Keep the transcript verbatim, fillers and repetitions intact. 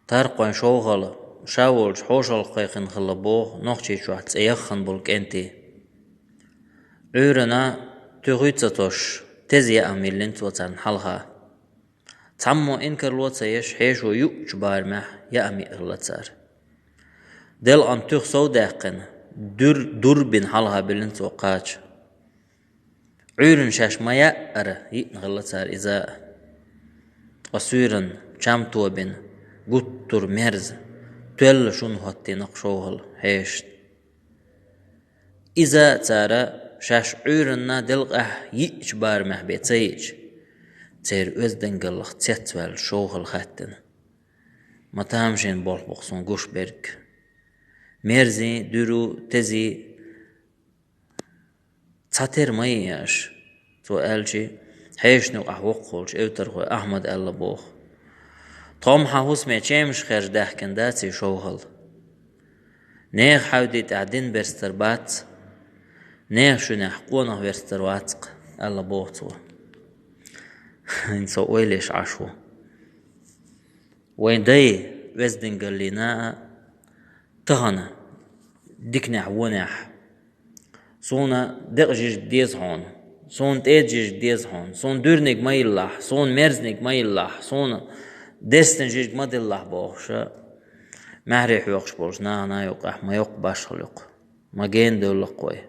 Таркхойн шовхал ша волчу хьошалгӀа кхайкхина хилла боху Нохчийчохь цӀе яххана болу кӀентий. Ӏуьйранна туьха ца тосуш, теза яа миллина цо царна хьалха. Цхьаммо инкарло ца еш, хьешо юучу барамехь яа миъ хилла цара. Делкъана туьха сов даьккхина, дур, дур бина хьалха биллина цо кхача. Ӏуьйранна шаьш ма яара йиъна хилла цара иза а. Ткъа суьйранна чам тобина, гуттар а мерза, тоьлла шуна хӀоттийна-кх шовхал хьешашна. Иза цара шаьш Ӏуьйранна делкъехь йиъчу барамехь бен ца йиъча, церан оьздангаллах цецваьлла шовхал хаьттина. Ма тамашийна болх бу-кх суна гуш берг. Мерзий, дуьру, тезий, цхьатера ма йиъ аша, цо аьлчи, хьешан юкъахь воккхах волчу эвтархой Ахьмада аьлла боху. Тхо-м хьан хӀусаме чемаш хержа даьхкина даций шовхал? Нехан хьаьвди тӀехь дин берстар бац, нехан шуьнехь къонах верстар вац-кх, аьлла боху цо. ХӀинца со ойла еш Ӏаш ву. Вайн дай, оьздангаллина а, тахана диканехь, вонехь. Суна декъа жижиг деза хьуна, суна тӀеда жижиг деза хьуна, суна дуьрниг ма йиллахь, суна мерзниг ма йиллахь, суна дестина жижиг ма диллахь бохуша, маьхьарий хьоькхуш болчу нахана юкъахь ма йоккха башхалла ю-кх, ма гена девлла-кх вай.